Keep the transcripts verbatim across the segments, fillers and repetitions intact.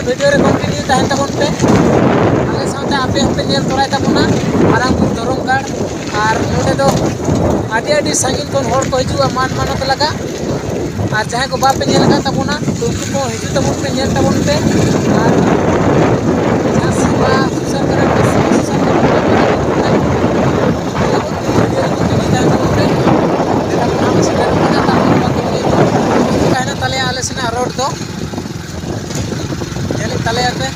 Video ᱨᱮ continue ᱛᱟᱦᱮᱱ ᱛᱟᱵᱚᱱ ᱯᱮ᱾ ᱟᱞᱮ ᱥᱟᱶᱛᱮ ᱟᱯᱮ ᱦᱚᱸᱯᱮ ᱧᱮᱞ ᱛᱚᱨᱟᱭ ᱛᱟᱵᱚᱱᱟ ᱢᱟᱨᱟᱝ ᱵᱩᱨᱩ ᱫᱷᱚᱨᱚᱢ ᱜᱟᱲ᱾ ᱟᱨ ᱱᱚᱰᱮ ᱫᱚ ᱟᱹᱰᱤ ᱟᱹᱰᱤ ᱥᱟᱺᱜᱤᱧ ᱠᱷᱚᱱ ᱦᱚᱲ ᱠᱚ ᱦᱤᱡᱩᱜᱼᱟ, ᱢᱟᱱ ᱢᱟᱱᱚᱛ ᱞᱟᱜᱟᱜ᱾ ᱟᱨ ᱡᱟᱦᱟᱸᱭ ᱠᱚ ᱵᱟᱯᱮ ᱧᱮᱞ ᱟᱠᱟᱫ ᱛᱟᱵᱚᱱᱟ, ᱩᱱᱠᱩ ᱠᱚ ᱦᱤᱡᱩᱜ ᱛᱟᱵᱚᱱ ᱯᱮ, ᱧᱮᱞ ᱛᱟᱵᱚᱱ ᱯᱮ᱾ ᱟᱨ ᱡᱟᱦᱟᱸ ᱥᱮᱵᱟ ᱥᱩᱥᱟᱹᱨ ᱠᱟᱱᱟ, ᱥᱮᱵᱟ ᱥᱩᱥᱟᱹᱨ ᱠᱟᱱᱟ, ᱛᱟᱦᱮᱱᱟ ᱛᱟᱞᱮᱭᱟ ᱟᱞᱮ ᱥᱮᱱᱟᱜ ᱨᱳᱰ ᱫᱚ᱾ ᱧᱮᱞᱮᱫ ᱛᱟᱞᱮᱭᱟ ᱯᱮ᱾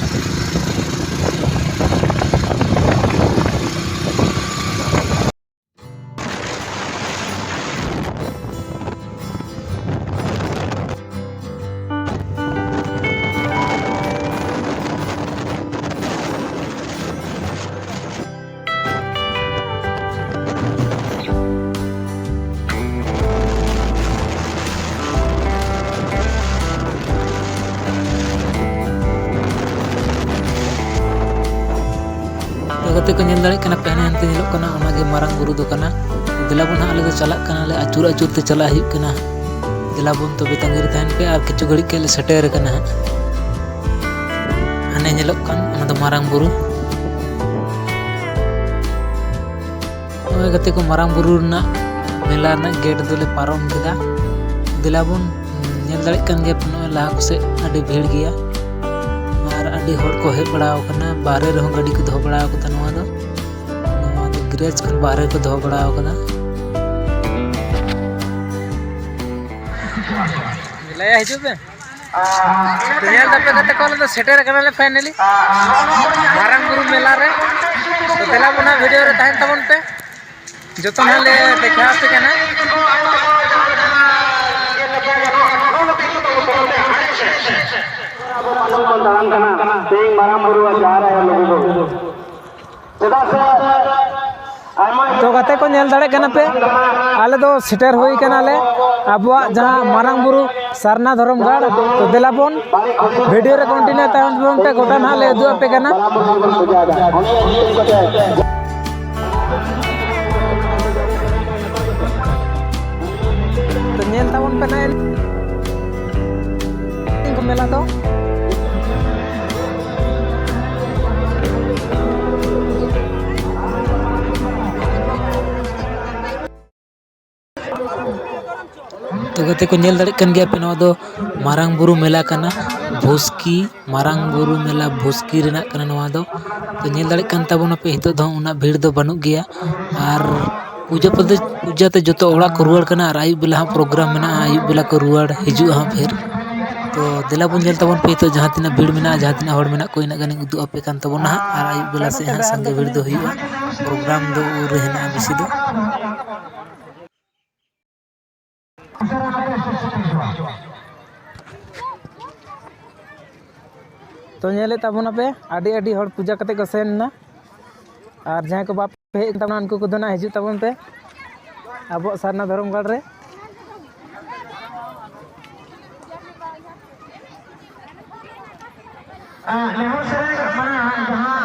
ᱛᱚ ᱜᱟᱛᱮ ᱠᱚ, ᱧᱮᱞ ᱫᱟᱲᱮᱭᱟᱜ ᱠᱟᱱᱟ ᱯᱮ, ᱦᱟᱱᱮ ᱦᱟᱱᱛᱮ ᱧᱮᱞᱚᱜ ᱠᱟᱱᱟ, ᱚᱱᱟᱜᱮ ᱢᱟᱨᱟᱝ ᱵᱩᱨᱩ ᱫᱚ ᱠᱟᱱᱟ᱾ ᱫᱮᱞᱟ ᱵᱚᱱ ᱦᱟᱸᱜ, ᱟᱞᱮ ᱫᱚ ᱪᱟᱞᱟᱜ ᱠᱟᱱᱟᱞᱮ, ᱟᱹᱪᱩᱨ ᱟᱹᱪᱩᱨ ᱛᱮ ᱪᱟᱞᱟᱜ ᱦᱩᱭᱩᱜ ᱠᱟᱱᱟ᱾ ᱫᱮᱞᱟ ᱵᱚᱱ, ᱛᱚᱵᱮ ᱛᱟᱺᱜᱤ ᱨᱮ ᱛᱟᱦᱮᱱ ᱯᱮ, ᱟᱨ ᱠᱤᱪᱷᱩ ᱜᱷᱟᱹᱲᱤᱡ ᱠᱷᱟᱱ ᱞᱮ ᱥᱮᱴᱮᱨ ᱟᱠᱟᱱᱟ ᱦᱟᱸᱜ᱾ ᱦᱟᱱᱮ ᱧᱮᱞᱚᱜ ᱠᱟᱱ, ᱚᱱᱟ ᱫᱚ ᱢᱟᱨᱟᱝ ᱵᱩᱨᱩ᱾ ᱱᱚᱜᱼᱚᱭ ᱜᱟᱛᱮ ᱠᱚ, ᱢᱟᱨᱟᱝ ᱵᱩᱨᱩ ᱨᱮᱱᱟᱜ ᱢᱮᱞᱟ ᱨᱮᱱᱟᱜ ᱜᱮᱴ ᱫᱚᱞᱮ ᱯᱟᱨᱚᱢ ᱠᱮᱫᱟ᱾ ᱫᱮᱞᱟ ᱵᱚᱱ, ᱧᱮᱞ ᱫᱟᱲᱮᱭᱟᱜ ᱠᱟᱱ ᱜᱮᱭᱟ ᱯᱮ, ᱱᱚᱜᱼᱚᱭ ᱞᱟᱦᱟ ᱠᱚᱥᱮᱫ ᱟᱹᱰᱤ ᱵᱷᱤᱲ ᱜᱮᱭᱟ᱾ ᱟᱨ ᱟᱹᱰᱤ ᱦᱚᱲ ᱠᱚ ᱦᱮᱡ ᱵᱟᱲᱟ ᱟᱠᱟᱱᱟ, ᱵᱟᱦᱨᱮ ᱨᱮᱦᱚᱸ ᱜᱟᱹᱰᱤ ᱠᱚ ᱫᱚᱦᱚ ᱵᱟᱲᱟ ᱟᱠᱟᱫᱟ᱾ ᱱᱚᱣᱟ ᱫᱚ, ᱱᱚᱣᱟ ᱫᱚ ᱜᱮᱨᱮᱡᱽ ᱠᱷᱚᱱ ᱵᱟᱦᱨᱮ ᱠᱚ ᱫᱚᱦᱚ ᱵᱟᱲᱟ ᱟᱠᱟᱫᱟ᱾ ᱞᱟᱹᱭᱟ ᱦᱤᱡᱩᱜ ᱯᱮ᱾ ᱛᱚ ᱧᱮᱞ ᱫᱟᱯᱮ ᱜᱟᱛᱮ ᱠᱚ, ᱟᱞᱮ ᱫᱚ ᱥᱮᱴᱮᱨ ᱟᱠᱟᱱᱟᱞᱮ finally ᱢᱟᱨᱟᱝ ᱵᱩᱨᱩ ᱢᱮᱞᱟ ᱨᱮ᱾ ᱛᱚ ᱫᱮᱞᱟ ᱵᱚᱱᱟ, ᱵᱷᱤᱰᱤᱭᱳ ᱨᱮ ᱛᱟᱦᱮᱱ ᱛᱟᱵᱚᱱ ᱯᱮ, ᱡᱚᱛᱚ ᱱᱟᱦᱟᱜ ᱞᱮ ᱫᱮᱠᱷᱟᱣ ᱟᱯᱮ ᱠᱟᱱᱟ᱾ ᱛᱮᱦᱮᱧ ᱢᱟᱨᱟᱝ ᱵᱩᱨᱩ ᱟᱨ ᱡᱟᱦᱮᱨ ᱟᱭᱳ ᱞᱩᱜᱩ ᱵᱩᱨᱩ᱾ ᱪᱮᱫᱟᱜ ᱥᱮ ᱟᱭᱢᱟ ᱛᱚ ᱜᱟᱛᱮ ᱠᱚ, ᱧᱮᱞ ᱫᱟᱲᱮᱭᱟᱜ ᱠᱟᱱᱟ ᱯᱮ, ᱟᱞᱮ ᱫᱚ ᱥᱮᱴᱮᱨ ᱦᱩᱭ ᱠᱟᱱᱟᱞᱮ ᱟᱵᱚᱣᱟᱜ ᱡᱟᱦᱟᱸ ᱢᱟᱨᱟᱝ ᱵᱩᱨᱩ ᱥᱟᱨᱱᱟ ᱫᱷᱚᱨᱚᱢ ᱜᱟᱲ᱾ ᱛᱚ ᱫᱮᱞᱟ ᱵᱚᱱ, ᱵᱷᱤᱰᱤᱭᱳ ᱨᱮ ᱠᱚᱱᱴᱤᱱᱤᱭᱩ ᱛᱟᱦᱮᱱ ᱯᱮ, ᱜᱚᱴᱟ ᱱᱟᱦᱟᱜ ᱞᱮ ᱩᱫᱩᱜ ᱟᱯᱮ ᱠᱟᱱᱟ᱾ ᱛᱚ ᱧᱮᱞ ᱛᱟᱵᱚᱱ ᱯᱮ ᱱᱟᱦᱟᱜ ᱢᱮᱞᱟ ᱫᱚ᱾ ᱛᱚ ᱜᱟᱛᱮ ᱠᱚ, ᱧᱮᱞ ᱫᱟᱲᱮᱭᱟᱜ ᱠᱟᱱ ᱜᱮᱭᱟ ᱯᱮ, ᱱᱚᱣᱟ ᱫᱚ ᱢᱟᱨᱟᱝ ᱵᱩᱨᱩ ᱢᱮᱞᱟ ᱠᱟᱱᱟ, ᱵᱷᱩᱥᱠᱤ ᱢᱟᱨᱟᱝ ᱵᱩᱨᱩ ᱢᱮᱞᱟ ᱵᱷᱩᱥᱠᱤ ᱨᱮᱱᱟᱜ ᱠᱟᱱᱟ ᱱᱚᱣᱟ ᱫᱚ᱾ ᱛᱚ ᱧᱮᱞ ᱫᱟᱲᱮᱭᱟᱜ ᱠᱟᱱ ᱛᱟᱵᱚᱱᱟᱯᱮ, ᱱᱤᱛᱚᱜ ᱫᱚ ᱩᱱᱟᱹᱜ ᱵᱷᱤᱲ ᱫᱚ ᱵᱟᱹᱱᱩᱜ ᱜᱮᱭᱟ᱾ ᱟᱨ ᱯᱩᱡᱟᱹ ᱯᱩᱡᱟᱹ ᱛᱮ ᱡᱚᱛᱚ ᱚᱲᱟᱜ ᱠᱚ ᱨᱩᱣᱟᱹᱲ ᱠᱟᱱᱟ, ᱟᱨ ᱟᱹᱭᱩᱵ ᱵᱮᱞᱟ ᱦᱟᱸᱜ ᱯᱨᱳᱜᱨᱟᱢ ᱢᱮᱱᱟᱜᱼᱟ, ᱟᱹᱭᱩᱵ ᱵᱮᱞᱟ ᱠᱚ ᱨᱩᱣᱟᱹᱲ ᱦᱤᱡᱩᱜᱼᱟ ᱦᱟᱸᱜ ᱯᱷᱤᱨ᱾ ᱛᱚ ᱫᱮᱞᱟ ᱵᱚᱱ ᱧᱮᱞ ᱛᱟᱵᱚᱱ ᱯᱮ, ᱱᱤᱛᱚᱜ ᱡᱟᱦᱟᱸ ᱛᱤᱱᱟᱹᱜ ᱵᱷᱤᱲ ᱢᱮᱱᱟᱜᱼᱟ, ᱡᱟᱦᱟᱸ ᱛᱤᱱᱟᱹᱜ ᱦᱚᱲ ᱢᱮᱱᱟᱜ ᱠᱚ, ᱤᱱᱟᱹᱜ ᱜᱟᱱᱤᱧ ᱩᱫᱩᱜ ᱟᱯᱮ ᱠᱟᱱ ᱛᱟᱵᱚᱱᱟ ᱦᱟᱸᱜ᱾ ᱟᱨ ᱟᱹᱭᱩᱵ ᱵᱮᱞᱟ ᱥᱮᱫ ᱦᱟᱸᱜ ᱥᱟᱸᱜᱮ ᱵᱷᱤᱲ ᱫᱚ ᱦᱩᱭᱩᱜᱼᱟ, ᱯᱨᱳᱜᱨᱟᱢ ᱫᱚ ᱩᱱᱨᱮ ᱦᱮᱱᱟᱜᱼᱟ ᱵᱮᱥᱤ ᱫᱚ᱾ ᱛᱚ ᱧᱮᱞᱮᱫ ᱛᱟᱵᱚᱱᱟᱯᱮ, ᱟᱹᱰᱤ ᱟᱹᱰᱤ ᱦᱚᱲ ᱯᱩᱡᱟᱹ ᱠᱟᱛᱮ ᱠᱚ ᱥᱮᱱ ᱮᱱᱟ᱾ ᱟᱨ ᱡᱟᱦᱟᱸᱭ ᱠᱚ ᱵᱟᱯᱮ ᱦᱮᱡ ᱛᱟᱵᱚᱱᱟ, ᱩᱱᱠᱩ ᱠᱚᱫᱚ ᱱᱟᱜ ᱦᱤᱡᱩᱜ ᱛᱟᱵᱚᱱ ᱯᱮ ᱟᱵᱚᱣᱟᱜ ᱥᱟᱨᱱᱟ ᱫᱷᱚᱨᱚᱢ ᱜᱟᱲ ᱨᱮ᱾ ᱱᱮᱦᱚᱨ ᱥᱮᱨᱮᱧ ᱢᱟᱱᱮ ᱡᱟᱦᱟᱸ,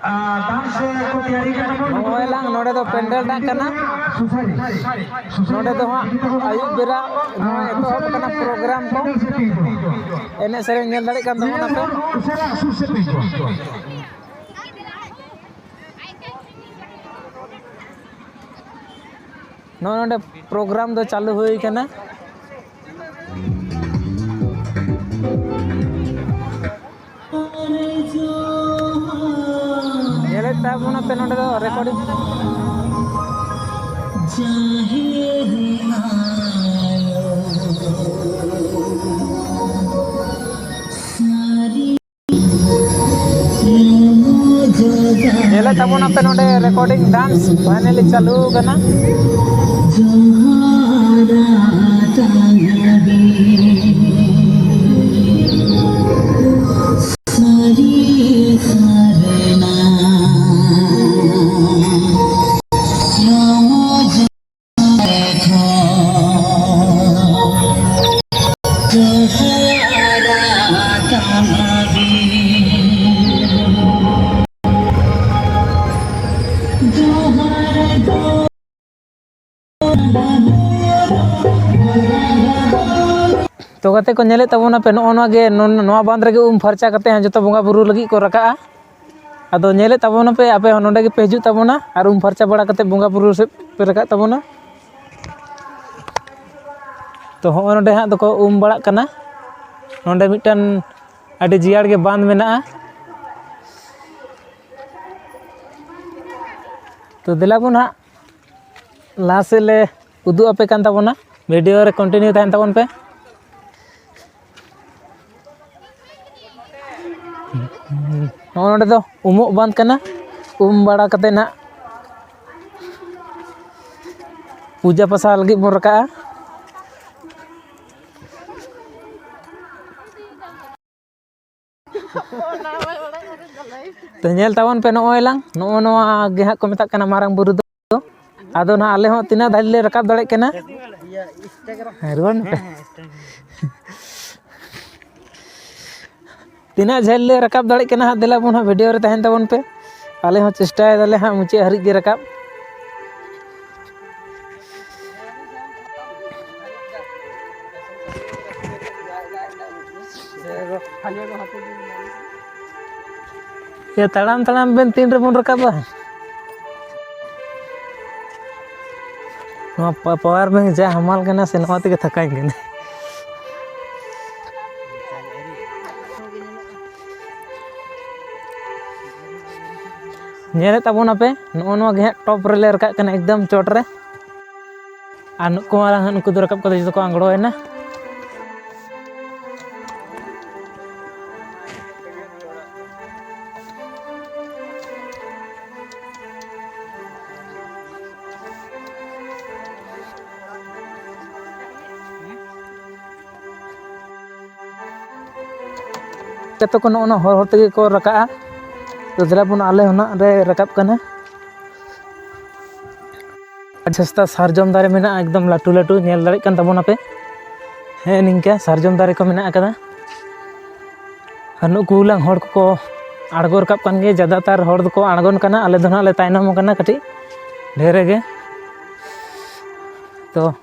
ᱟ, ᱫᱟᱱ ᱥᱮ ᱠᱚ ᱛᱮᱭᱟᱨᱤ ᱠᱟᱱᱟ ᱵᱚᱱ, ᱱᱚᱜᱼᱚᱭ ᱞᱟᱝ ᱱᱚᱰᱮ ᱫᱚ ᱯᱮᱱᱰᱮᱞ ᱴᱟᱜ ᱠᱟᱱᱟ᱾ ᱥᱩᱥᱟᱹᱨᱤ᱾ ᱱᱚᱰᱮ ᱫᱚ ᱦᱟᱸᱜ ᱟᱹᱭᱩᱵ ᱵᱮᱲᱟ ᱱᱚᱣᱟ ᱮᱛᱚᱦᱚᱵ ᱟᱠᱟᱱᱟ ᱯᱨᱳᱜᱨᱟᱢ ᱠᱚ᱾ ᱮᱱᱮᱡ ᱥᱮᱨᱮᱧ ᱧᱮᱞ ᱫᱟᱲᱮᱭᱟᱜ ᱠᱟᱱ ᱛᱟᱵᱚᱱᱟ ᱯᱮ᱾ ᱩᱥᱟᱹᱨᱟ ᱥᱩᱥᱟᱹᱨᱤ ᱠᱚ᱾ ᱱᱚᱜᱼᱚᱭ ᱱᱚᱰᱮ ᱯᱨᱳᱜᱨᱟᱢ ᱫᱚ ᱪᱟᱹᱞᱩ ᱦᱩᱭ ᱠᱟᱱᱟ᱾ ᱧᱮᱞᱮᱫ ᱛᱟᱵᱚᱱᱟᱯᱮ ᱱᱚᱰᱮ ᱫᱚ ᱨᱮᱠᱚᱨᱰᱤᱝ᱾ ᱧᱮᱞᱮᱫ ᱛᱟᱵᱚᱱᱟᱯᱮ ᱱᱚᱰᱮ ᱨᱮᱠᱚᱨᱰᱤᱝ ᱰᱟᱱᱥ ᱯᱷᱟᱭᱱᱟᱞᱤ ᱪᱟᱹᱞᱩ ᱟᱠᱟᱱᱟ᱾ ᱛᱚ ᱜᱟᱛᱮ ᱠᱚ, ᱧᱮᱞᱮᱫ ᱛᱟᱵᱚᱱᱟᱯᱮ, ᱱᱚᱜᱼᱚ ᱱᱚᱣᱟ ᱜᱮ, ᱱᱚ-, ᱱᱚᱣᱟ ᱵᱟᱸᱫᱽ ᱨᱮᱜᱮ ᱩᱢ ᱯᱷᱟᱨᱪᱟ ᱠᱟᱛᱮ ᱦᱟᱸᱜ ᱡᱚᱛᱚ ᱵᱚᱸᱜᱟ ᱵᱩᱨᱩ ᱞᱟᱹᱜᱤᱫ ᱠᱚ ᱨᱟᱠᱟᱵᱼᱟ᱾ ᱟᱫᱚ ᱧᱮᱞᱮᱫ ᱛᱟᱵᱚᱱᱟᱯᱮ, ᱟᱯᱮ ᱦᱚᱸ ᱱᱚᱰᱮ ᱜᱮᱯᱮ ᱦᱤᱡᱩᱜ ᱛᱟᱵᱚᱱᱟ ᱟᱨ ᱩᱢ ᱯᱷᱟᱨᱪᱟ ᱵᱟᱲᱟ ᱠᱟᱛᱮ ᱵᱚᱸᱜᱟ ᱵᱩᱨᱩ ᱥᱮᱫ ᱯᱮ ᱨᱟᱠᱟᱵ ᱛᱟᱵᱚᱱᱟ᱾ ᱛᱚ, ᱦᱚᱸᱜᱼᱚᱭ ᱱᱚᱰᱮ ᱦᱟᱸᱜ ᱫᱚᱠᱚ ᱩᱢ ᱵᱟᱲᱟᱜ ᱠᱟᱱᱟ᱾ ᱱᱚᱰᱮ ᱢᱤᱫᱴᱟᱝ ᱟᱹᱰᱤ ᱡᱤᱭᱟᱹᱲ ᱜᱮ ᱵᱟᱸᱫᱷ ᱢᱮᱱᱟᱜᱼᱟ᱾ ᱛᱚ, ᱫᱮᱞᱟ ᱵᱚᱱ ᱦᱟᱸᱜ ᱞᱟᱦᱟ ᱥᱮᱫ ᱞᱮ ᱩᱫᱩᱜ ᱟᱯᱮ ᱠᱟᱱ ᱛᱟᱵᱚᱱᱟ, video ᱨᱮ continue ᱛᱟᱦᱮᱱ ᱛᱟᱵᱚᱱ ᱯᱮ᱾ ᱱᱚᱜᱼᱚ ᱱᱚᱰᱮ ᱫᱚ ᱩᱢᱩᱜ ᱵᱟᱸᱫᱷ ᱠᱟᱱᱟ᱾ ᱩᱢ ᱵᱟᱲᱟ ᱠᱟᱛᱮ ᱱᱟᱦᱟᱜ ᱯᱩᱡᱟᱹ ᱯᱟᱥᱟ ᱞᱟᱹᱜᱤᱫ ᱵᱚᱱ ᱨᱟᱠᱟᱵᱼᱟ᱾ ᱛᱚ, ᱧᱮᱞ ᱛᱟᱵᱚᱱ ᱯᱮ, ᱱᱚᱜᱼᱚᱭ ᱞᱟᱝ, ᱱᱚᱜᱼᱚ ᱱᱚᱣᱟ ᱜᱮ ᱦᱟᱸᱜ ᱠᱚ ᱢᱮᱛᱟᱜ ᱠᱟᱱᱟ ᱢᱟᱨᱟᱝ ᱵᱩᱨᱩ ᱫᱚ᱾ ᱟᱫᱚ ᱱᱟᱦᱟᱜ ᱟᱞᱮ ᱦᱚᱸ ᱛᱤᱱᱟᱹᱜ ᱫᱷᱟᱹᱨᱤᱡ ᱞᱮ ᱨᱟᱠᱟᱵ ᱫᱟᱲᱮᱭᱟᱜ ᱠᱟᱱᱟ᱾ ᱦᱮᱸ, ᱨᱩᱣᱟᱹᱲ ᱢᱮ᱾ ᱛᱤᱱᱟᱹᱜ ᱡᱷᱟᱹᱞ ᱞᱮ ᱨᱟᱠᱟᱵ ᱫᱟᱲᱮᱭᱟᱜ ᱠᱟᱱᱟ ᱦᱟᱸᱜ, ᱫᱮᱞᱟ ᱵᱚᱱ ᱦᱟᱸᱜ video ᱨᱮ ᱛᱟᱦᱮᱱ ᱛᱟᱵᱚᱱ ᱯᱮ᱾ ᱟᱞᱮ ᱦᱚᱸ ᱪᱮᱥᱴᱟᱭ ᱫᱟᱞᱮ ᱦᱟᱸᱜ ᱢᱩᱪᱟᱹᱫ ᱦᱟᱹᱨᱤᱡ ᱜᱮ ᱨᱟᱠᱟᱵ᱾ ᱮ, ᱛᱟᱲᱟᱢ ᱛᱟᱲᱟᱢ ᱵᱮᱱ ᱛᱤᱱ ᱨᱮᱵᱚᱱ ᱨᱟᱠᱟᱵᱟ? ᱱᱚᱣᱟ ᱯᱟ-, power bank ᱡᱟ ᱦᱟᱢᱟᱞ ᱠᱟᱱᱟ ᱥᱮ, ᱱᱚᱣᱟ ᱛᱮᱜᱮ ᱛᱷᱟᱠᱟᱧ ᱠᱟᱱᱟ᱾ ᱧᱮᱞᱮᱫ ᱛᱟᱵᱚᱱᱟᱯᱮ, ᱱᱚᱜᱼᱚ ᱱᱚᱣᱟ ᱜᱮ ᱦᱟᱸᱜ top ᱨᱮᱞᱮ ᱨᱟᱠᱟᱵ ᱠᱟᱱᱟ, ᱮᱠᱫᱚᱢ ᱪᱚᱴ ᱨᱮ᱾ ᱟᱨ ᱱᱩᱠᱩ ᱢᱟ ᱦᱟᱸᱜ, ᱱᱩᱠᱩ ᱫᱚ ᱨᱟᱠᱟᱵ ᱠᱟᱛᱮ ᱡᱚᱛᱚ ᱠᱚ ᱟᱸᱜᱽᱲᱚᱭᱮᱱᱟ᱾ ᱡᱚᱛᱚ ᱠᱚ ᱱᱚᱜᱼᱚ ᱱᱟ ᱦᱚᱨ ᱦᱚᱨ ᱛᱮᱜᱮ ᱠᱚ ᱨᱟᱠᱟᱵᱼᱟ᱾ ᱛᱚ ᱫᱮᱞᱟ ᱵᱚᱱ, ᱟᱞᱮ ᱦᱚᱸ ᱱᱟᱜ ᱞᱮ ᱨᱟᱠᱟᱵ ᱠᱟᱱᱟ᱾ ᱟᱹᱰᱤ ᱥᱚᱥᱛᱟ ᱥᱟᱨᱡᱚᱢ ᱫᱟᱨᱮ ᱢᱮᱱᱟᱜᱼᱟ, ᱮᱠᱫᱚᱢ ᱞᱟᱹᱴᱩ ᱞᱟᱹᱴᱩ, ᱧᱮᱞ ᱫᱟᱲᱮᱭᱟᱜ ᱠᱟᱱ ᱛᱟᱵᱚᱱᱟᱯᱮ᱾ ᱦᱮᱸ, ᱱᱤᱝᱠᱟ ᱥᱟᱨᱡᱚᱢ ᱫᱟᱨᱮ ᱠᱚ ᱢᱮᱱᱟᱜ ᱟᱠᱟᱫᱟ᱾ ᱟᱨ ᱱᱩᱠᱩ ᱦᱩᱞᱟᱝ ᱦᱚᱲ ᱠᱚᱠᱚ ᱟᱬᱜᱚ ᱨᱟᱠᱟᱵ ᱠᱟᱱ ᱜᱮᱭᱟ, ᱡᱟᱫᱟ ᱛᱟᱨ ᱦᱚᱲ ᱫᱚᱠᱚ ᱟᱬᱜᱚᱱ ᱠᱟᱱᱟ, ᱟᱞᱮ ᱫᱚ ᱱᱟᱜ ᱞᱮ ᱛᱟᱭᱱᱚᱢ ᱟᱠᱟᱱᱟ ᱠᱟᱹᱴᱤᱡ ᱰᱷᱮᱨ ᱜᱮ᱾ ᱛᱚ,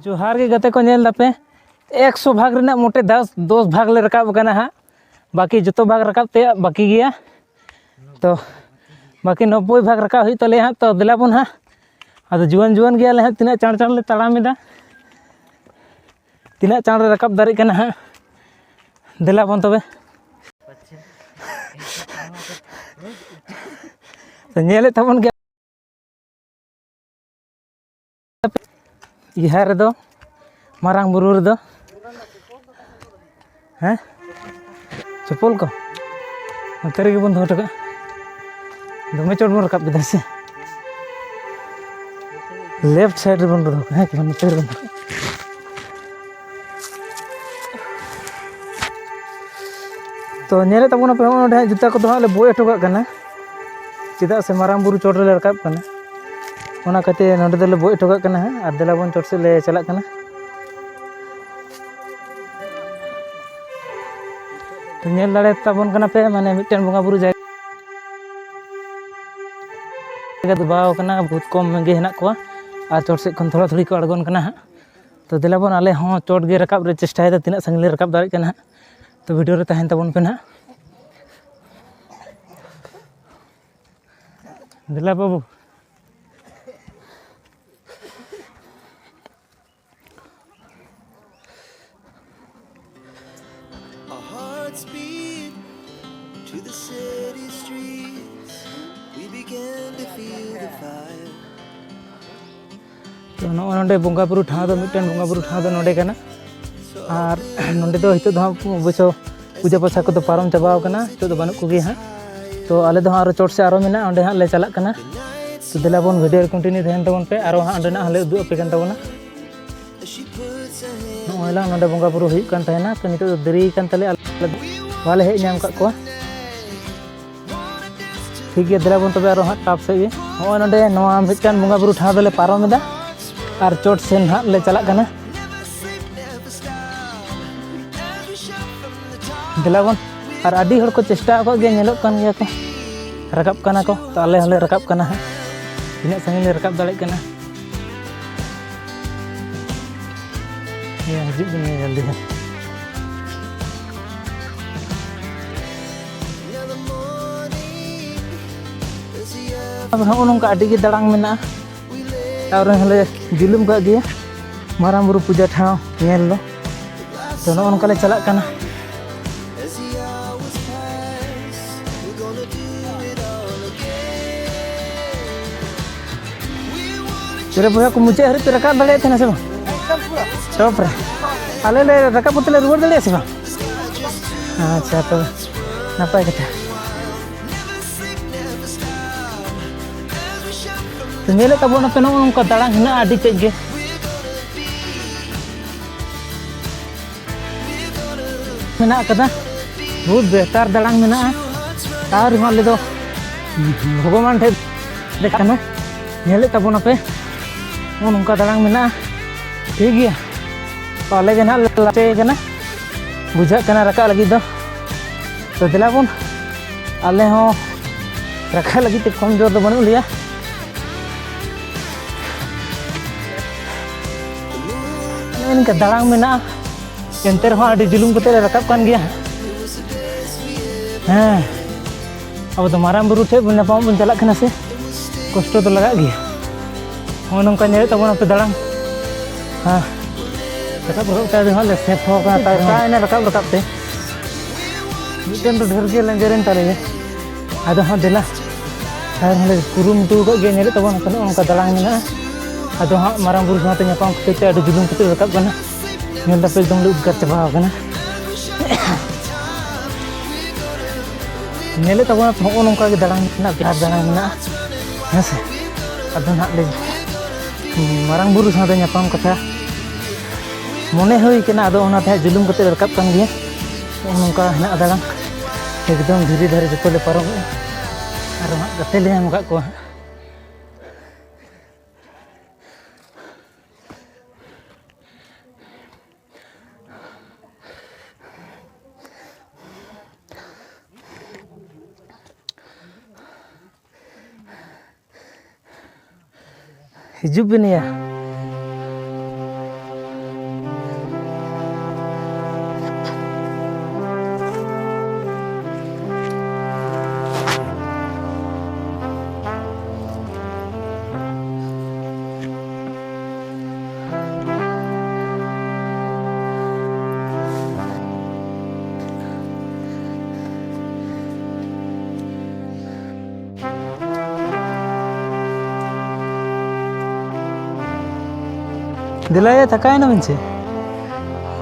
ᱡᱚᱦᱟᱨ ᱜᱮ ᱜᱟᱛᱮ ᱠᱚ, ᱧᱮᱞ ᱫᱟᱯᱮ ᱮᱠᱥᱚ ᱵᱷᱟᱜᱽ ᱨᱮᱱᱟᱜ ᱢᱚᱴᱮ ᱫᱚᱥ, ᱫᱚᱥ ᱵᱷᱟᱜᱽ ᱞᱮ ᱨᱟᱠᱟᱵ ᱟᱠᱟᱱᱟ ᱦᱟᱸᱜ᱾ ᱵᱟᱹᱠᱤ ᱡᱚᱛᱚ ᱵᱷᱟᱜᱽ ᱨᱟᱠᱟᱵ ᱛᱮᱭᱟᱜ ᱵᱟᱹᱠᱤ ᱜᱮᱭᱟ᱾ ᱛᱚ ᱵᱟᱹᱠᱤ ᱱᱚᱵᱵᱳᱭ ᱵᱷᱟᱜᱽ ᱨᱟᱠᱟᱵ ᱦᱩᱭᱩᱜ ᱛᱟᱞᱮᱭᱟ ᱦᱟᱸᱜ᱾ ᱛᱚ ᱫᱮᱞᱟ ᱵᱚᱱ ᱦᱟᱸᱜ, ᱟᱫᱚ ᱡᱩᱣᱟᱹᱱ ᱡᱩᱣᱟᱹᱱ ᱜᱮᱭᱟᱞᱮ ᱦᱟᱸᱜ, ᱛᱤᱱᱟᱹᱜ ᱪᱟᱬ ᱪᱟᱬ ᱞᱮ ᱛᱟᱲᱟᱢ ᱮᱫᱟ, ᱛᱤᱱᱟᱹᱜ ᱪᱟᱬ ᱨᱮ ᱨᱟᱠᱟᱵ ᱫᱟᱲᱮᱜ ᱠᱟᱱᱟ ᱦᱟᱸᱜ᱾ ᱫᱮᱞᱟ ᱵᱚᱱ ᱛᱚᱵᱮ᱾ ᱛᱚ ᱧᱮᱞᱮᱫ ᱛᱟᱵᱚᱱ ᱜᱮᱭᱟ᱾ ᱤᱦᱟ ᱨᱮᱫᱚ, ᱢᱟᱨᱟᱝ ᱵᱩᱨᱩ ᱨᱮᱫᱚ, ᱦᱮᱸ, ᱪᱚᱯᱚᱞ ᱠᱚ ᱱᱚᱛᱮ ᱨᱮᱜᱮ ᱵᱚᱱ ᱫᱚᱦᱚ ᱦᱚᱴᱚ ᱠᱟᱜᱼᱟ᱾ ᱫᱚᱢᱮ ᱪᱚᱴ ᱵᱚᱱ ᱨᱟᱠᱟᱵ ᱠᱮᱫᱟ ᱥᱮ, ᱞᱮᱯᱷᱴ ᱥᱟᱭᱤᱰ ᱨᱮᱵᱚᱱ ᱫᱚᱦᱚ ᱠᱟᱜᱼᱟ, ᱦᱮᱸ, ᱱᱚᱛᱮ ᱨᱮᱵᱚᱱ ᱫᱚᱦᱚ ᱠᱟᱜᱼᱟ᱾ ᱛᱚ ᱧᱮᱞᱮᱫ ᱛᱟᱵᱚᱱᱟᱯᱮ, ᱦᱚᱸᱜᱼᱚᱭ ᱱᱚᱰᱮ ᱦᱟᱸᱜ ᱡᱩᱛᱟᱹ ᱠᱚᱫᱚ ᱦᱟᱸᱜ ᱞᱮ ᱵᱚᱡ ᱦᱚᱴᱚ ᱠᱟᱜ ᱠᱟᱱᱟ, ᱪᱮᱫᱟᱜ ᱥᱮ ᱢᱟᱨᱟᱝ ᱵᱩᱨᱩ ᱪᱚᱴ ᱨᱮᱞᱮ ᱨᱟᱠᱟᱵ ᱠᱟᱱᱟ᱾ ᱚᱱᱟ ᱠᱷᱟᱹᱛᱤᱨ ᱱᱚᱰᱮ ᱫᱚᱞᱮ ᱵᱚᱡ ᱦᱚᱴᱚ ᱠᱟᱜ ᱠᱟᱱᱟ ᱦᱟᱸᱜ, ᱟᱨ ᱫᱮᱞᱟ ᱵᱚᱱ ᱪᱚᱴ ᱥᱮᱫ ᱞᱮ ᱪᱟᱞᱟᱜ ᱠᱟᱱᱟ᱾ ᱛᱚ ᱧᱮᱞ ᱫᱟᱲᱮ ᱛᱟᱵᱚᱱ ᱠᱟᱱᱟ ᱯᱮ, ᱢᱟᱱᱮ ᱢᱤᱫᱴᱮᱱ ᱵᱚᱸᱜᱟ ᱵᱩᱨᱩ ᱡᱟᱭᱜᱟ ᱫᱚᱵᱟᱣ ᱠᱟᱱᱟ, ᱵᱚᱦᱩᱛ ᱠᱚᱢ ᱜᱮ ᱦᱮᱱᱟᱜ ᱠᱚᱣᱟ, ᱟᱨ ᱪᱚᱴ ᱥᱮᱫ ᱠᱷᱚᱱ ᱛᱷᱚᱲᱟ ᱛᱷᱩᱲᱤ ᱠᱚ ᱟᱬᱜᱚᱱ ᱠᱟᱱᱟ ᱦᱟᱸᱜ᱾ ᱛᱚ ᱫᱮᱞᱟ ᱵᱚᱱ, ᱟᱞᱮ ᱦᱚᱸ ᱪᱚᱴ ᱜᱮ ᱨᱟᱠᱟᱵ ᱨᱮ ᱪᱮᱥᱴᱟᱭᱮᱫᱟ, ᱛᱤᱱᱟᱹᱜ ᱥᱟᱺᱜᱤᱧ ᱞᱮ ᱨᱟᱠᱟᱵ ᱫᱟᱲᱮᱭᱟᱜ ᱠᱟᱱᱟ ᱦᱟᱸᱜ᱾ ᱛᱚ ᱵᱷᱤᱰᱤᱭᱳ ᱨᱮ ᱛᱟᱦᱮᱱ ᱛᱟᱵᱚᱱ ᱯᱮ ᱱᱟᱦᱟᱜ᱾ ᱫᱮᱞᱟ ᱵᱟᱹᱵᱩ᱾ Our hearts beat to the city streets. We began to feel the fire. ᱛᱚ ᱱᱚᱜᱼᱚᱭ ᱱᱚᱰᱮ ᱵᱚᱸᱜᱟ ᱵᱩᱨᱩ ᱴᱷᱟᱶ ᱫᱚ, ᱢᱤᱫᱴᱮᱱ ᱵᱚᱸᱜᱟ ᱵᱩᱨᱩ ᱴᱷᱟᱶ ᱫᱚ ᱱᱚᱰᱮ ᱠᱟᱱᱟ᱾ ᱟᱨ ᱱᱚᱰᱮ ᱫᱚ ᱱᱤᱛᱚᱜ ᱫᱚ ᱦᱟᱸᱜ ᱚᱵᱚᱥᱥᱚ ᱯᱩᱡᱟᱹ ᱯᱟᱥᱟ ᱠᱚᱫᱚ ᱯᱟᱨᱚᱢ ᱪᱟᱵᱟᱣ ᱠᱟᱱᱟ, ᱱᱤᱛᱚᱜ ᱫᱚ ᱵᱟᱹᱱᱩᱜ ᱠᱚᱜᱮᱭᱟ ᱦᱟᱸᱜ᱾ ᱛᱚ ᱟᱞᱮ ᱫᱚ ᱦᱟᱸᱜ ᱟᱨᱚ ᱪᱚᱴ ᱥᱮᱫ ᱟᱨᱚ ᱢᱮᱱᱟᱜᱼᱟ, ᱚᱸᱰᱮ ᱦᱟᱸᱜ ᱞᱮ ᱪᱟᱞᱟᱜ ᱠᱟᱱᱟ᱾ ᱛᱚ ᱫᱮᱞᱟ ᱵᱚᱱ ᱵᱷᱤᱰᱤᱭᱳ ᱨᱮ ᱠᱚᱱᱴᱤᱱᱤᱭᱩ ᱛᱟᱦᱮᱱ ᱛᱟᱵᱚᱱ ᱯᱮ, ᱟᱨᱚ ᱦᱟᱸᱜ ᱚᱸᱰᱮᱱᱟᱜ ᱦᱚᱸᱞᱮ ᱩᱫᱩᱜ ᱟᱯᱮ ᱠᱟᱱ ᱛᱟᱵᱚᱱᱟ᱾ ᱱᱚᱜᱼᱚᱭ ᱞᱟᱝ ᱱᱚᱰᱮ ᱵᱚᱸᱜᱟ ᱵᱩᱨᱩ ᱦᱩᱭᱩᱜ ᱠᱟᱱ ᱛᱟᱦᱮᱱᱟ, ᱛᱚ ᱱᱤᱛᱚᱜ ᱫᱚ ᱫᱮᱨᱤ ᱠᱟᱱ ᱛᱟᱞᱮᱭᱟ, ᱟᱞᱮ ᱵᱟᱞᱮ ᱦᱮᱡ ᱧᱟᱢ ᱠᱟᱜ ᱠᱚᱣᱟ᱾ ᱴᱷᱤᱠ ᱜᱮᱭᱟ, ᱫᱮᱞᱟ ᱵᱚᱱ ᱛᱚᱵᱮ ᱟᱨᱚ ᱦᱟᱸᱜ ᱴᱟᱯ ᱥᱮᱫ ᱜᱮ᱾ ᱱᱚᱜᱼᱚᱭ ᱱᱚᱰᱮ ᱱᱚᱣᱟ ᱢᱤᱫᱴᱟᱝ ᱵᱚᱸᱜᱟ ᱵᱩᱨᱩ ᱴᱷᱟᱶ ᱫᱚᱞᱮ ᱯᱟᱨᱚᱢ ᱮᱫᱟ ᱟᱨ ᱪᱚᱴ ᱥᱮᱱ ᱦᱟᱸᱜ ᱞᱮ ᱪᱟᱞᱟᱜ ᱠᱟᱱᱟ᱾ ᱫᱮᱞᱟ ᱵᱚᱱ, ᱟᱨ ᱟᱹᱰᱤ ᱦᱚᱲ ᱠᱚ ᱪᱮᱥᱴᱟ ᱟᱠᱟᱫ ᱜᱮᱭᱟ, ᱧᱮᱞᱚᱜ ᱠᱟᱱ ᱜᱮᱭᱟ ᱠᱚ, ᱨᱟᱠᱟᱵ ᱠᱟᱱᱟ ᱠᱚ᱾ ᱛᱚ ᱟᱞᱮ ᱦᱚᱸᱞᱮ ᱨᱟᱠᱟᱵ ᱠᱟᱱᱟ ᱦᱟᱸᱜ, ᱛᱤᱱᱟᱹᱜ ᱥᱟᱺᱜᱤᱧ ᱞᱮ ᱨᱟᱠᱟᱵ ᱫᱟᱲᱮᱭᱟᱜ ᱠᱟᱱᱟ᱾ ᱦᱮᱸ, ᱦᱤᱡᱩᱜ ᱵᱤᱱ ᱡᱚᱞᱫᱤ ᱦᱟᱸᱜ᱾ ᱟᱫᱚ ᱱᱚᱜᱼᱚ ᱱᱚᱝᱠᱟ ᱟᱹᱰᱤ ᱜᱮ ᱫᱟᱲᱟᱝ ᱢᱮᱱᱟᱜᱼᱟ᱾ ᱛᱟᱨᱯᱚᱨᱮ ᱦᱚᱸᱞᱮ ᱡᱩᱞᱩᱢ ᱠᱟᱜ ᱜᱮᱭᱟ ᱢᱟᱨᱟᱝ ᱵᱩᱨᱩ ᱯᱩᱡᱟᱹ ᱴᱷᱟᱶ ᱧᱮᱞ ᱫᱚ᱾ ᱛᱚ ᱱᱚᱜᱼᱚ ᱱᱚᱝᱠᱟ ᱞᱮ ᱪᱟᱞᱟᱜ ᱠᱟᱱᱟ᱾ ᱪᱮᱞᱮ ᱵᱚᱭᱦᱟ ᱠᱚ, ᱢᱩᱪᱟᱹᱫ ᱦᱟᱹᱨᱤᱡ ᱯᱮ ᱨᱟᱠᱟᱵ ᱫᱟᱲᱮᱭᱟᱜ ᱛᱟᱦᱮᱱᱟ ᱥᱮ ᱵᱟᱝ? ᱴᱚᱯ ᱨᱮ ᱟᱞᱮ ᱞᱮ ᱨᱟᱠᱟᱵ ᱠᱟᱛᱮ ᱞᱮ ᱨᱩᱣᱟᱹᱲ ᱫᱟᱲᱮᱭᱟᱜᱼᱟ ᱥᱮ ᱵᱟᱝ? ᱟᱪᱪᱷᱟ, ᱛᱚᱵᱮ ᱱᱟᱯᱟᱭ ᱠᱟᱛᱷᱟ᱾ ᱛᱚ ᱧᱮᱞᱮᱫ ᱛᱟᱵᱚᱱ ᱟᱯᱮ, ᱱᱚᱜᱼᱚ ᱱᱚᱝᱠᱟ ᱫᱟᱲᱟᱝ ᱦᱮᱱᱟᱜᱼᱟ ᱟᱹᱰᱤ ᱛᱮᱫ ᱜᱮ᱾ ᱢᱮᱱᱟᱜ ᱟᱠᱟᱫᱟ᱾ ᱵᱚᱦᱩᱛ ᱵᱮᱦᱛᱟᱨ ᱫᱟᱲᱟᱝ ᱢᱮᱱᱟᱜᱼᱟ᱾ ᱛᱟᱣ ᱨᱮᱦᱚᱸ ᱟᱞᱮ ᱫᱚ ᱵᱷᱚᱜᱚᱵᱟᱱ ᱴᱷᱮᱱ ᱫᱮᱡ ᱠᱟᱱᱟ᱾ ᱧᱮᱞᱮᱫ ᱛᱟᱵᱚᱱᱟᱯᱮ, ᱱᱚᱜᱼᱚ ᱱᱚᱝᱠᱟ ᱫᱟᱲᱟᱝ ᱢᱮᱱᱟᱜᱼᱟ᱾ ᱴᱷᱤᱠ ᱜᱮᱭᱟ, ᱛᱚ ᱟᱞᱮ ᱜᱮ ᱱᱟᱦᱟᱜ ᱞᱮ ᱞᱟᱥᱮ ᱠᱟᱱᱟ, ᱵᱩᱡᱷᱟᱹᱜ ᱠᱟᱱᱟ ᱨᱟᱠᱟᱵ ᱞᱟᱹᱜᱤᱫ ᱫᱚ᱾ ᱛᱚ ᱫᱮᱞᱟ ᱵᱚᱱ, ᱟᱞᱮ ᱦᱚᱸ ᱨᱟᱠᱟᱵ ᱞᱟᱹᱜᱤᱫ ᱛᱮ ᱠᱚᱢ ᱡᱳᱨ ᱫᱚ ᱵᱟᱹᱱᱩᱜ ᱞᱮᱭᱟ᱾ ᱱᱚᱜᱼᱚ ᱱᱚᱝᱠᱟ ᱫᱟᱲᱟᱝ ᱢᱮᱱᱟᱜᱼᱟ, ᱮᱱᱛᱮ ᱨᱮᱦᱚᱸ ᱟᱹᱰᱤ ᱡᱩᱞᱩᱢ ᱠᱟᱛᱮ ᱞᱮ ᱨᱟᱠᱟᱵ ᱠᱟᱱ ᱜᱮᱭᱟ᱾ ᱦᱮᱸ, ᱟᱵᱚ ᱫᱚ ᱢᱟᱨᱟᱝ ᱵᱩᱨᱩ ᱴᱷᱮᱱ ᱵᱚᱱ ᱧᱟᱯᱟᱢᱚᱜ ᱵᱚᱱ ᱪᱟᱞᱟᱜ ᱠᱟᱱᱟ ᱥᱮ, ᱠᱚᱥᱴᱚ ᱫᱚ ᱞᱟᱜᱟᱜ ᱜᱮᱭᱟ᱾ ᱱᱚᱜᱼᱚ ᱱᱚᱝᱠᱟ ᱧᱮᱞᱮᱫ ᱛᱟᱵᱚᱱ ᱟᱯᱮ ᱫᱟᱲᱟᱝ᱾ ᱦᱮᱸ, ᱨᱟᱠᱟᱵ ᱨᱟᱠᱟᱵ ᱛᱮ ᱟᱫᱚ ᱦᱟᱸᱜ ᱞᱮ ᱥᱮᱯᱷᱚ ᱠᱟᱱᱟ, ᱛᱟᱭ ᱨᱚᱠᱟᱭᱮᱱᱟ ᱨᱟᱠᱟᱵ ᱨᱟᱠᱟᱵ ᱛᱮ᱾ ᱢᱤᱫᱴᱮᱱ ᱫᱚ ᱰᱷᱮᱨ ᱜᱮ ᱞᱮᱸᱡᱮᱨᱮᱱ ᱛᱟᱞᱮᱭᱟ᱾ ᱟᱫᱚ ᱦᱟᱸᱜ ᱫᱮᱞᱟ, ᱟᱨ ᱦᱚᱸᱞᱮ ᱠᱩᱨᱩᱢᱩᱴᱩ ᱟᱠᱟᱫ ᱜᱮᱭᱟ, ᱧᱮᱞᱮᱫ ᱛᱟᱵᱚᱱ ᱯᱮ ᱱᱚᱜᱼᱚ ᱱᱚᱝᱠᱟ ᱫᱟᱲᱟᱝ ᱢᱮᱱᱟᱜᱼᱟ᱾ ᱟᱫᱚ ᱦᱟᱸᱜ ᱢᱟᱨᱟᱝ ᱵᱩᱨᱩ ᱥᱟᱶᱛᱮ ᱧᱟᱯᱟᱢ ᱠᱷᱟᱹᱛᱤᱨ ᱛᱮ ᱟᱹᱰᱤ ᱡᱩᱞᱩᱢ ᱠᱟᱛᱮ ᱨᱟᱠᱟᱵ ᱠᱟᱱᱟ᱾ ᱧᱮᱞ ᱫᱟᱯᱮ ᱮᱠᱫᱚᱢ ᱞᱮ ᱩᱫᱽᱜᱟᱨ ᱪᱟᱵᱟ ᱟᱠᱟᱱᱟ᱾ ᱧᱮᱞᱮᱫ ᱛᱟᱵᱚᱱᱟ ᱯᱮ ᱱᱚᱜᱼᱚ ᱱᱚᱝᱠᱟ ᱜᱮ ᱫᱟᱲᱟᱝ ᱢᱮᱱᱟᱜᱼᱟ, ᱵᱤᱨᱟᱴ ᱫᱟᱲᱟᱝ ᱢᱮᱱᱟᱜᱼᱟ᱾ ᱦᱮᱸ ᱥᱮ? ᱟᱫᱚ ᱱᱟᱦᱟᱜ ᱞᱮ ᱢᱟᱨᱟᱝ ᱵᱩᱨᱩ ᱥᱟᱶᱛᱮ ᱧᱟᱯᱟᱢ ᱠᱟᱛᱷᱟ ᱢᱚᱱᱮ ᱦᱩᱭ ᱠᱟᱱᱟ, ᱟᱫᱚ ᱚᱱᱟᱛᱮ ᱦᱟᱸᱜ ᱡᱩᱞᱩᱢ ᱠᱟᱛᱮ ᱞᱮ ᱨᱟᱠᱟᱵ ᱠᱟᱱ ᱜᱮᱭᱟ᱾ ᱱᱚᱜᱼᱚ ᱱᱚᱝᱠᱟ ᱦᱮᱱᱟᱜᱼᱟ ᱫᱟᱲᱟᱝ, ᱮᱠᱫᱚᱢ ᱫᱷᱤᱨᱤ ᱫᱷᱟᱨᱮ ᱡᱚᱛᱚ ᱞᱮ ᱯᱟᱨᱚᱢᱮᱜᱼᱟ᱾ ᱟᱨᱚ ᱦᱟᱸᱜ ᱜᱟᱛᱮ ᱞᱮ ᱧᱟᱢ ᱟᱠᱟᱫ ᱠᱚᱣᱟ ᱦᱟᱸᱜ᱾ ᱦᱤᱡᱩᱜ ᱵᱤᱱ ᱭᱟ᱾ ᱫᱮᱞᱟᱭᱟ, ᱛᱷᱟᱠᱟᱭᱮᱱᱟ ᱵᱤᱱ ᱪᱮ?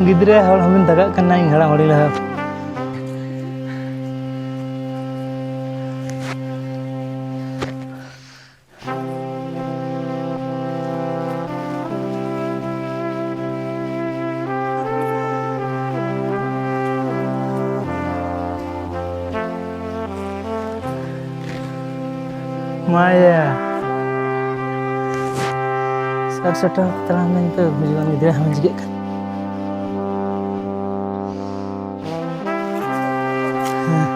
ᱜᱤᱫᱽᱨᱟᱹ ᱦᱚᱲ ᱦᱚᱸᱵᱤᱱ ᱛᱷᱟᱠᱟᱜ ᱠᱟᱱᱟ, ᱤᱧ ᱦᱟᱲᱟᱢ ᱦᱚᱲᱤᱧ ᱞᱟᱦᱟ᱾ ᱢᱟᱭᱟ᱾ ᱥᱟᱴ ᱥᱟᱴ ᱴᱟᱠᱟ ᱛᱟᱲᱟᱢ ᱢᱮᱱᱛᱮ ᱵᱩᱡᱩᱜᱼᱟ, ᱜᱤᱫᱽᱨᱟᱹ ᱦᱚᱸ ᱪᱤᱠᱟᱹᱜ ᱠᱟᱱᱟ᱾ ᱦᱮᱸ᱾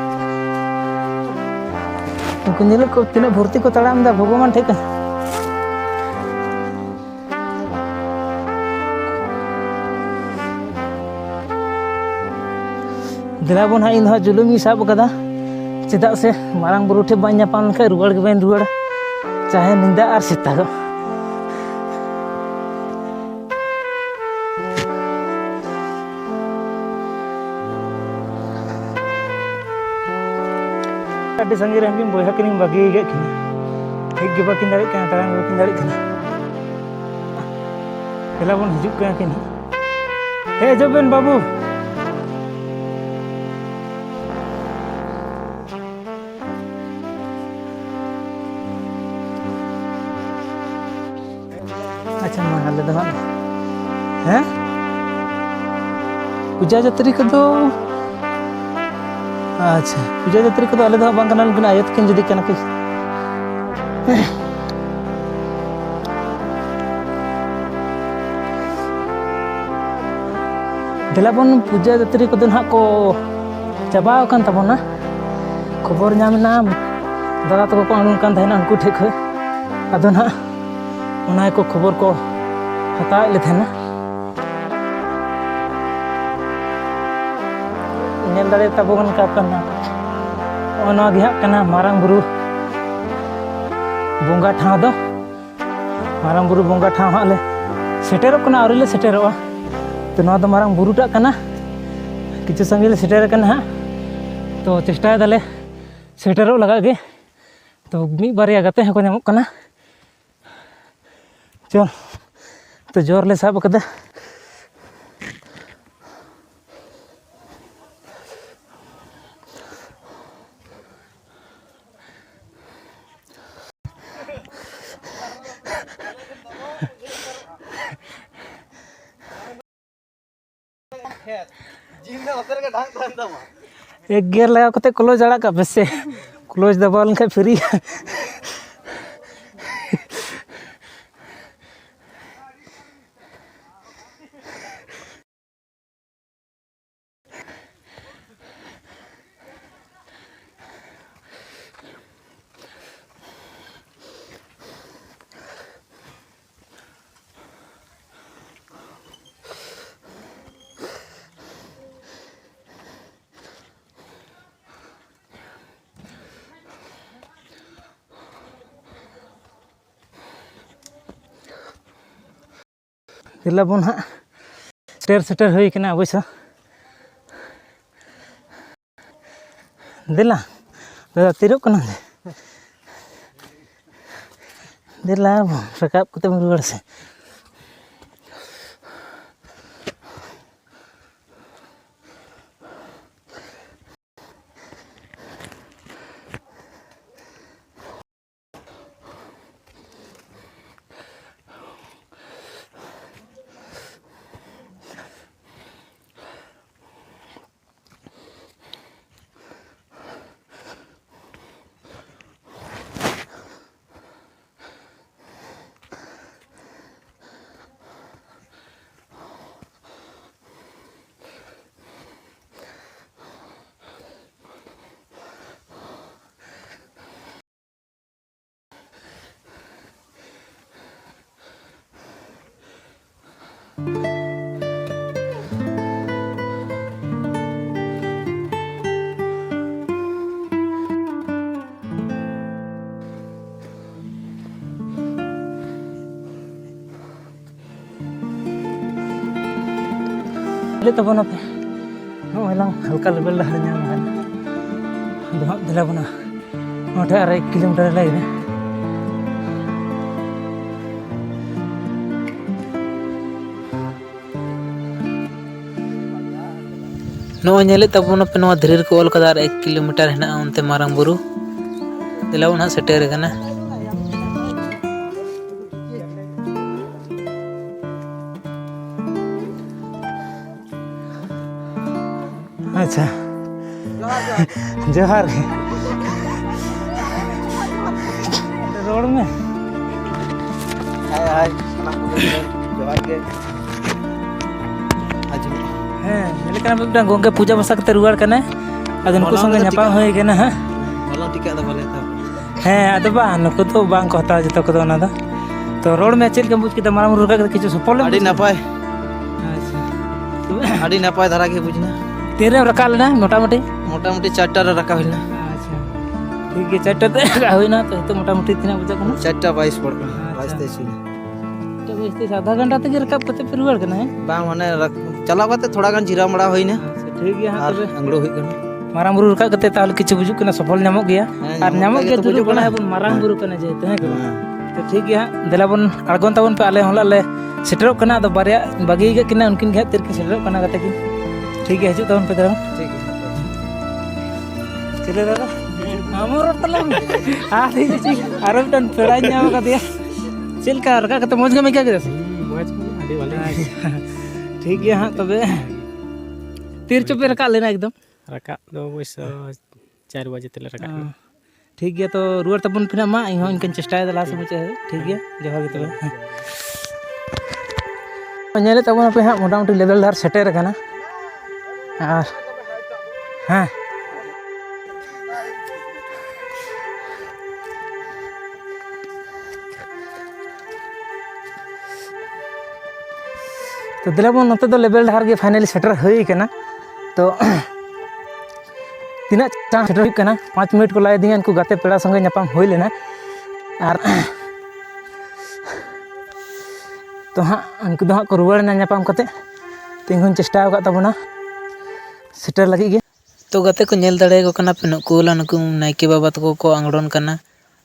ᱩᱱᱠᱩ ᱧᱮᱞᱮᱫ ᱠᱚ ᱛᱤᱱᱟᱹᱜ ᱵᱷᱚᱨᱛᱤ ᱠᱚ ᱛᱟᱲᱟᱢ ᱮᱫᱟ, ᱵᱷᱚᱜᱚᱵᱟᱱ ᱴᱷᱮᱡ ᱠᱟᱱᱟ᱾ ᱫᱮᱞᱟ ᱵᱚᱱ ᱦᱟᱸᱜ, ᱤᱧ ᱫᱚ ᱦᱟᱸᱜ ᱡᱩᱞᱩᱢ ᱤᱧ ᱥᱟᱵ ᱟᱠᱟᱫᱟ, ᱪᱮᱫᱟᱜ ᱥᱮ ᱢᱟᱨᱟᱝ ᱵᱩᱨᱩ ᱴᱷᱮᱱ ᱵᱟᱹᱧ ᱧᱟᱯᱟᱢ ᱞᱮᱱᱠᱷᱟᱱ ᱨᱩᱣᱟᱹᱲ ᱜᱮ ᱵᱟᱹᱧ ᱨᱩᱣᱟᱹᱲᱟ, ᱪᱟᱦᱮ ᱧᱤᱫᱟᱹ ᱟᱨ ᱥᱮᱛᱟᱜᱚᱜ᱾ ᱟᱹᱰᱤ ᱥᱟᱺᱜᱤᱧ ᱨᱮ ᱩᱱᱠᱤᱱ ᱵᱚᱭᱦᱟ ᱠᱤᱱ ᱵᱟᱹᱜᱤ ᱟᱠᱟᱫ ᱠᱤᱱᱟ, ᱦᱮᱡ ᱜᱮ ᱵᱟᱹᱠᱤᱱ ᱫᱟᱲᱮᱭᱟᱜ ᱠᱟᱱᱟ, ᱛᱟᱲᱟᱢ ᱜᱮ ᱵᱟᱹᱠᱤᱱ ᱫᱟᱲᱮᱭᱟᱜ ᱠᱟᱱᱟ᱾ ᱫᱮᱞᱟ ᱵᱚᱱ ᱦᱤᱡᱩᱜ ᱠᱟᱱᱟ ᱠᱤᱱ ᱦᱟᱸᱜ᱾ ᱦᱮᱡ ᱦᱚᱪᱚᱜ ᱵᱮᱱ ᱵᱟᱹᱵᱩ᱾ ᱟᱪᱪᱷᱟ, ᱢᱟ, ᱟᱞᱮ ᱫᱚ ᱦᱟᱸᱜ, ᱦᱮᱸ? ᱯᱩᱡᱟ ᱡᱟᱹᱛᱨᱤ ᱠᱚᱫᱚ, ᱟᱪᱪᱷᱟ, ᱯᱩᱡᱟ ᱡᱟᱹᱛᱨᱤ ᱠᱚᱫᱚ ᱟᱞᱮ ᱫᱚ ᱦᱟᱸᱜ ᱵᱟᱝ ᱠᱟᱱᱟ, ᱱᱩᱠᱤᱱ ᱟᱭᱳ ᱛᱟᱹᱠᱤᱱ ᱡᱩᱫᱤ ᱠᱟᱱᱟ ᱠᱤᱱ᱾ ᱫᱮᱞᱟ ᱵᱚᱱ, ᱯᱩᱡᱟᱹ ᱡᱟᱹᱛᱨᱤ ᱠᱚᱫᱚ ᱱᱟᱦᱟᱜ ᱠᱚ ᱪᱟᱵᱟ ᱟᱠᱟᱱ ᱛᱟᱵᱚᱱᱟ᱾ ᱠᱷᱚᱵᱚᱨ ᱧᱟᱢ ᱮᱱᱟ, ᱫᱟᱫᱟ ᱛᱟᱠᱚ ᱠᱚ ᱩᱰᱩᱝ ᱠᱟᱱ ᱛᱟᱦᱮᱱᱟ ᱩᱱᱠᱩ ᱴᱷᱮᱡ ᱠᱷᱚᱡ᱾ ᱟᱫᱚ ᱱᱟᱦᱟᱜ ᱚᱱᱟ ᱜᱮᱠᱚ ᱠᱷᱚᱵᱚᱨ ᱠᱚ ᱦᱟᱛᱟᱣᱮᱫ ᱞᱮ ᱛᱟᱦᱮᱱᱟ᱾ ᱧᱮᱞ ᱫᱟᱲᱮ ᱛᱟᱵᱚᱱ ᱠᱟᱱ ᱠᱟᱱᱟ, ᱱᱚᱜᱼᱚ ᱱᱚᱣᱟ ᱜᱮ ᱦᱟᱸᱜ ᱠᱟᱱᱟ ᱢᱟᱨᱟᱝ ᱵᱩᱨᱩ ᱵᱚᱸᱜᱟ ᱴᱷᱟᱶ ᱫᱚ᱾ ᱢᱟᱨᱟᱝ ᱵᱩᱨᱩ ᱵᱚᱸᱜᱟ ᱴᱷᱟᱶ ᱦᱟᱸᱜ ᱞᱮ ᱥᱮᱴᱮᱨᱚᱜ ᱠᱟᱱᱟ, ᱟᱹᱣᱨᱤ ᱞᱮ ᱥᱮᱴᱮᱨᱚᱜᱼᱟ᱾ ᱛᱚ, ᱱᱚᱣᱟ ᱫᱚ ᱢᱟᱨᱟᱝ ᱵᱩᱨᱩᱴᱟᱜ ᱠᱟᱱᱟ, ᱠᱤᱪᱷᱩ ᱥᱟᱺᱜᱤᱧ ᱞᱮ ᱥᱮᱴᱮᱨ ᱟᱠᱟᱱᱟ ᱦᱟᱸᱜ᱾ ᱛᱚ, ᱪᱮᱥᱴᱟᱭ ᱫᱟᱞᱮ ᱥᱮᱴᱮᱨᱚᱜ ᱞᱟᱜᱟᱜ ᱜᱮ᱾ ᱛᱚ, ᱢᱤᱫ ᱵᱟᱨᱭᱟ ᱜᱟᱛᱮ ᱦᱚᱸᱠᱚ ᱧᱟᱢᱚᱜ ᱠᱟᱱᱟ᱾ ᱪᱚᱞ, ᱛᱚ, ᱡᱳᱨ ᱞᱮ ᱥᱟᱵ ᱟᱠᱟᱫᱟ᱾ ᱮᱠ ᱜᱤᱭᱟᱨ ᱞᱟᱜᱟᱣ ᱠᱟᱛᱮ ᱠᱞᱳᱡᱽ ᱟᱲᱟᱜ ᱠᱟᱜ ᱯᱮ ᱥᱮ, ᱠᱞᱳᱡᱽ ᱫᱟᱵᱟᱣ ᱞᱮᱱᱠᱷᱟᱱ ᱯᱷᱨᱤ᱾ ᱫᱮᱞᱟ ᱵᱚᱱ ᱦᱟᱸᱜ, ᱥᱮᱴᱮᱨ ᱥᱮᱴᱮᱨ ᱦᱩᱭ ᱠᱟᱱᱟ ᱚᱵᱚᱥᱥᱚ᱾ ᱫᱮᱞᱟ, ᱫᱟᱫᱟ, ᱛᱤᱨᱚᱜ ᱠᱟᱱᱟᱢ ᱡᱮ? ᱫᱮᱞᱟ ᱵᱚᱱ ᱨᱟᱠᱟᱵ ᱠᱟᱛᱮ ᱵᱚᱱ ᱨᱩᱣᱟᱹᱲ ᱥᱮ᱾ ᱞᱟᱹᱭ ᱛᱟᱵᱚᱱᱟᱯᱮ, ᱱᱚᱜᱼᱚᱭ ᱞᱟᱝ ᱦᱟᱞᱠᱟ ᱞᱮᱵᱮᱞ ᱰᱟᱦᱟᱨ ᱧᱟᱢ ᱟᱠᱟᱱᱟ᱾ ᱟᱫᱚ ᱦᱟᱸᱜ ᱫᱮᱞᱟ ᱵᱚᱱᱟ, ᱱᱚᱰᱮ ᱟᱨ ᱮᱠ ᱠᱤᱞᱳᱢᱤᱴᱟᱨ ᱞᱟᱭᱤᱱ ᱨᱮ᱾ ᱱᱚᱜᱼᱚᱭ ᱧᱮᱞᱮᱫ ᱛᱟᱵᱚᱱᱟᱯᱮ, ᱱᱚᱣᱟ ᱫᱷᱤᱨᱤ ᱨᱮᱠᱚ ᱚᱞ ᱠᱟᱫᱟ, ᱟᱨ ᱮᱠ ᱠᱤᱞᱳᱢᱤᱴᱟᱨ ᱦᱮᱱᱟᱜᱼᱟ ᱚᱱᱛᱮ ᱢᱟᱨᱟᱝ ᱵᱩᱨᱩ᱾ ᱫᱮᱞᱟ ᱵᱚᱱ ᱦᱟᱸᱜ ᱥᱮᱴᱮᱨ ᱟᱠᱟᱱᱟ᱾ ᱟᱪᱪᱷᱟ᱾ ᱡᱚᱦᱟᱨ ᱜᱮ᱾ ᱨᱚᱲ ᱢᱮ᱾ ᱦᱟᱭ, ᱦᱟᱭ, ᱥᱟᱱᱟᱢ ᱠᱚᱜᱮ ᱡᱚᱦᱟᱨ ᱜᱮ᱾ ᱟᱸᱡᱚᱢᱚᱜ ᱠᱟᱱᱟ᱾ ᱦᱮᱸ, ᱧᱮᱞ ᱠᱟᱱᱟ ᱢᱤᱫᱴᱟᱝ ᱜᱚᱝᱠᱮ ᱯᱩᱡᱟᱹ ᱯᱟᱥᱟ ᱠᱟᱛᱮ ᱨᱩᱣᱟᱹᱲ ᱠᱟᱱᱟᱭ᱾ ᱟᱫᱚ ᱱᱩᱠᱩ ᱦᱚᱞᱟ ᱥᱚᱸᱜᱮ ᱫᱚ ᱧᱟᱯᱟᱢ ᱴᱤᱠᱟᱹᱜ ᱦᱩᱭ ᱠᱟᱱᱟ ᱦᱟᱸᱜ᱾ ᱦᱚᱞᱟ ᱴᱤᱠᱟᱹᱜ ᱫᱚ ᱵᱟᱞᱮ ᱦᱟᱛᱟᱣ ᱠᱟᱫᱟ᱾ ᱦᱮᱸ, ᱟᱫᱚ ᱵᱟᱝ, ᱱᱩᱠᱩ ᱫᱚ ᱵᱟᱝ ᱠᱚ ᱦᱟᱛᱟᱣᱟ ᱡᱚᱛᱚ ᱠᱚᱫᱚ ᱚᱱᱟ ᱫᱚ᱾ ᱛᱚ, ᱨᱚᱲ ᱢᱮ, ᱪᱮᱫ ᱞᱮᱠᱟᱢ ᱵᱩᱡᱽ ᱠᱮᱫᱟ ᱢᱟᱨᱟᱝ ᱵᱩᱨᱩ ᱨᱟᱠᱟᱵ ᱠᱟᱛᱮ? ᱠᱤᱪᱷᱩ ᱥᱚᱯᱷᱚᱞ ᱮᱢ ᱟᱹᱰᱤ ᱵᱩᱡᱽ ᱠᱮᱫᱟ? ᱱᱟᱯᱟᱭ᱾ ᱟᱪᱪᱷᱟ᱾ ᱛᱚᱵᱮ ᱟᱹᱰᱤ ᱱᱟᱯᱟᱭ ᱫᱷᱟᱨᱟ ᱜᱮ ᱵᱩᱡᱽ ᱮᱱᱟ᱾ ᱛᱤᱱᱨᱮᱢ ᱨᱟᱠᱟᱵ ᱞᱮᱱᱟ ᱢᱚᱴᱟᱢᱩᱴᱤ? ᱢᱚᱴᱟᱢᱩᱴᱤ ᱪᱟᱨᱴᱟ ᱨᱮ ᱨᱟᱠᱟᱵ ᱦᱩᱭ ᱞᱮᱱᱟ᱾ ᱟᱪᱪᱷᱟ, ᱴᱷᱤᱠ ᱜᱮᱭᱟ, ᱪᱟᱨᱴᱟ ᱛᱮ ᱨᱟᱠᱟᱵ ᱦᱩᱭᱱᱟ, ᱛᱚ ᱱᱤᱛᱚᱜ ᱢᱚᱴᱟᱢᱩᱴᱤ ᱛᱤᱱᱟᱹᱜ ᱵᱟᱡᱟᱜ ᱠᱟᱱᱟ? ᱪᱟᱨᱴᱟ ᱵᱟᱭᱤᱥ ᱯᱚᱲ ᱠᱟᱱᱟ, ᱟᱪᱪᱷᱟ᱾ ᱵᱟᱭᱤᱥ ᱛᱮᱭᱤᱥ ᱦᱩᱭᱱᱟ᱾ ᱪᱟᱨᱴᱟ ᱵᱟᱭᱤᱥ ᱛᱮᱭᱤᱥ, ᱟᱫᱷᱟ ᱜᱷᱚᱱᱴᱟ ᱛᱮᱜᱮ ᱨᱟᱠᱟᱵ ᱠᱟᱛᱮ ᱯᱮ ᱨᱩᱣᱟᱹᱲ ᱠᱟᱱᱟ, ᱦᱮᱸ? ᱵᱟᱝ, ᱢᱟᱱᱮ ᱨᱟᱠ-, ᱪᱟᱞᱟᱣ ᱠᱟᱛᱮ ᱛᱷᱚᱲᱟ ᱜᱟᱱ ᱡᱤᱨᱟᱹᱣ ᱵᱟᱲᱟ ᱦᱩᱭᱱᱟ᱾ ᱟᱪᱪᱷᱟ, ᱴᱷᱤᱠ ᱜᱮᱭᱟ ᱦᱟᱸᱜ ᱟᱨ ᱛᱚᱵᱮ᱾ ᱟᱝᱲᱳ ᱦᱩᱭᱩᱜ ᱠᱟᱱᱟ᱾ ᱢᱟᱨᱟᱝ ᱵᱩᱨᱩ ᱨᱟᱠᱟᱵ ᱠᱟᱛᱮ ᱛᱟᱦᱚᱞᱮ ᱠᱤᱪᱷᱩ ᱵᱩᱡᱩᱜ ᱠᱟᱱᱟ, ᱥᱚᱯᱷᱚᱞ ᱧᱟᱢᱚᱜ ᱜᱮᱭᱟ᱾ ᱦᱮᱸ, ᱟᱨ ᱧᱟᱢᱚᱜ ᱧᱟᱢᱚᱜ ᱜᱮᱭᱟ ᱜᱮ ᱛᱚ ᱛᱩᱞᱩᱡ ᱵᱩᱡᱩᱜ ᱠᱟᱱᱟ, ᱠᱟᱱᱟ᱾ ᱦᱮᱸ, ᱢᱟᱨᱟᱝ ᱦᱮᱸ᱾ ᱵᱩᱨᱩ ᱠᱟᱱᱟ ᱡᱮᱦᱮᱛᱩ, ᱦᱮᱸ ᱥᱮ ᱵᱟᱝ? ᱦᱮᱸ᱾ ᱛᱚ ᱴᱷᱤᱠ ᱜᱮᱭᱟ ᱦᱟᱸᱜ, ᱫᱮᱞᱟ ᱵᱚᱱ ᱟᱬᱜᱚᱱ ᱛᱟᱵᱚᱱ ᱯᱮ, ᱟᱞᱮ ᱦᱚᱸ ᱞᱮ ᱥᱮᱴᱮᱨᱚᱜ ᱠᱟᱱᱟ᱾ ᱟᱫᱚ ᱵᱟᱨᱭᱟ ᱵᱟᱹᱜᱤ ᱠᱟᱜ ᱠᱤᱱᱟ, ᱩᱱᱠᱤᱱ ᱜᱮ ᱦᱟᱸᱜ ᱛᱤᱨᱮᱠᱤᱱ ᱥᱮᱴᱮᱨᱚᱜ ᱠᱟᱱᱟ ᱜᱟᱛᱮ ᱠᱤᱱ᱾ ᱴᱷᱤᱠ ᱜᱮᱭᱟ, ᱦᱤᱡᱩᱜ ᱛᱟᱵᱚᱱ ᱯᱮ ᱫᱮᱞᱟ᱾ ᱴᱷᱤᱠ ᱜᱮᱭᱟ᱾ ᱪᱮᱞᱮ ᱫᱟᱫᱟ? ᱟᱢ ᱦᱚᱸ ᱨᱚᱲ ᱛᱟᱞᱟᱝ ᱢᱮ᱾ ᱟᱨ ᱤᱧ ᱟᱨᱚ ᱢᱤᱫᱴᱟᱝ ᱯᱮᱲᱟᱧ ᱧᱟᱢ ᱟᱠᱟᱫᱮᱭᱟ᱾ ᱪᱮᱫ ᱞᱮᱠᱟ ᱨᱟᱠᱟᱵ ᱠᱟᱛᱮ ᱢᱚᱡᱽ ᱜᱮᱢ ᱟᱹᱭᱠᱟᱹᱣ ᱠᱮᱫᱟ ᱥᱮ? ᱦᱩᱸ, ᱢᱚᱡᱽ ᱜᱮ, ᱟᱹᱰᱤ ᱵᱷᱟᱞᱮ᱾ ᱟᱪᱪᱷᱟ᱾ ᱴᱷᱤᱠ ᱜᱮᱭᱟ ᱦᱟᱸᱜ ᱛᱚᱵᱮ᱾ ᱛᱤ ᱨᱮᱪᱚ ᱯᱮ ᱨᱟᱠᱟᱵ ᱞᱮᱱᱟ ᱮᱠᱫᱚᱢ? ᱨᱟᱠᱟᱵ ᱫᱚ ᱚᱵᱚᱥᱥᱚ ᱪᱟᱨ ᱵᱟᱡᱮ ᱛᱮᱞᱮ ᱨᱟᱠᱟᱵ ᱚ᱾ ᱮᱱᱟ᱾ ᱴᱷᱤᱠ ᱜᱮᱭᱟ, ᱛᱚ ᱨᱩᱣᱟᱹᱲ ᱛᱟᱵᱚᱱ ᱯᱮ ᱱᱟᱜ ᱢᱟ, ᱤᱧ ᱦᱚᱸ ᱤᱱᱠᱟᱹᱧ ᱪᱮᱥᱴᱟᱭᱮᱫᱟ ᱞᱟᱦᱟ ᱥᱮᱫ ᱢᱩᱪᱟᱹᱫ ᱦᱟᱹᱵᱤᱡ᱾ ᱴᱷᱤᱠ ᱜᱮᱭᱟ, ᱡᱚᱦᱟᱨ ᱜᱮ ᱛᱚᱵᱮ᱾ ᱦᱮᱸ᱾ ᱧᱮᱞᱮᱫ ᱛᱟᱵᱚᱱᱟᱯᱮ ᱦᱟᱸᱜ, ᱢᱚᱴᱟᱢᱩᱴᱤ ᱞᱮᱵᱮᱞ ᱫᱷᱟᱨ ᱥᱮᱴᱮᱨ ᱟᱠᱟᱱᱟ᱾ ᱟᱨ ᱦᱮᱸ, ᱛᱚ ᱫᱮᱞᱟ ᱵᱚᱱ, ᱱᱚᱛᱮ ᱫᱚ ᱞᱮᱵᱮᱞ ᱰᱟᱦᱟᱨ ᱜᱮ ᱯᱷᱟᱭᱱᱟᱞᱤ ᱥᱮᱴᱮᱨ ᱦᱩᱭ ᱠᱟᱱᱟ᱾ ᱛᱚ ᱛᱤᱱᱟᱹᱜ ᱪᱟᱬ ᱥᱮᱴᱮᱨ ᱦᱩᱭᱩᱜ ᱠᱟᱱᱟ, ᱯᱟᱸᱪ ᱢᱤᱱᱤᱴ ᱠᱚ ᱞᱟᱭ ᱫᱤᱧᱟ, ᱩᱱᱠᱩ ᱜᱟᱛᱮ ᱯᱮᱲᱟ ᱥᱚᱸᱜᱮ ᱧᱟᱯᱟᱢ ᱦᱩᱭ ᱞᱮᱱᱟ᱾ ᱟᱨ ᱛᱚ ᱦᱟᱸᱜ ᱩᱱᱠᱩ ᱫᱚ ᱦᱟᱸᱜ ᱠᱚ ᱨᱩᱣᱟᱹᱲ ᱮᱱᱟ ᱧᱟᱯᱟᱢ ᱠᱟᱛᱮ᱾ ᱛᱤᱧ ᱦᱚᱸᱧ ᱪᱮᱥᱴᱟ ᱟᱠᱟᱫ ᱛᱟᱵᱚᱱᱟ ᱥᱮᱴᱮᱨ ᱞᱟᱹᱜᱤᱫ ᱜᱮ᱾ ᱛᱚ ᱜᱟᱛᱮ ᱠᱚ, ᱧᱮᱞ ᱫᱟᱲᱮᱭᱟᱠᱚ ᱠᱟᱱᱟ ᱯᱮ, ᱱᱩᱠᱩ ᱦᱚᱞᱟ ᱱᱩᱠᱩ ᱱᱟᱭᱠᱮ ᱵᱟᱵᱟ ᱛᱟᱠᱚ ᱠᱚ ᱟᱝᱜᱽᱲᱚᱱ ᱠᱟᱱᱟ᱾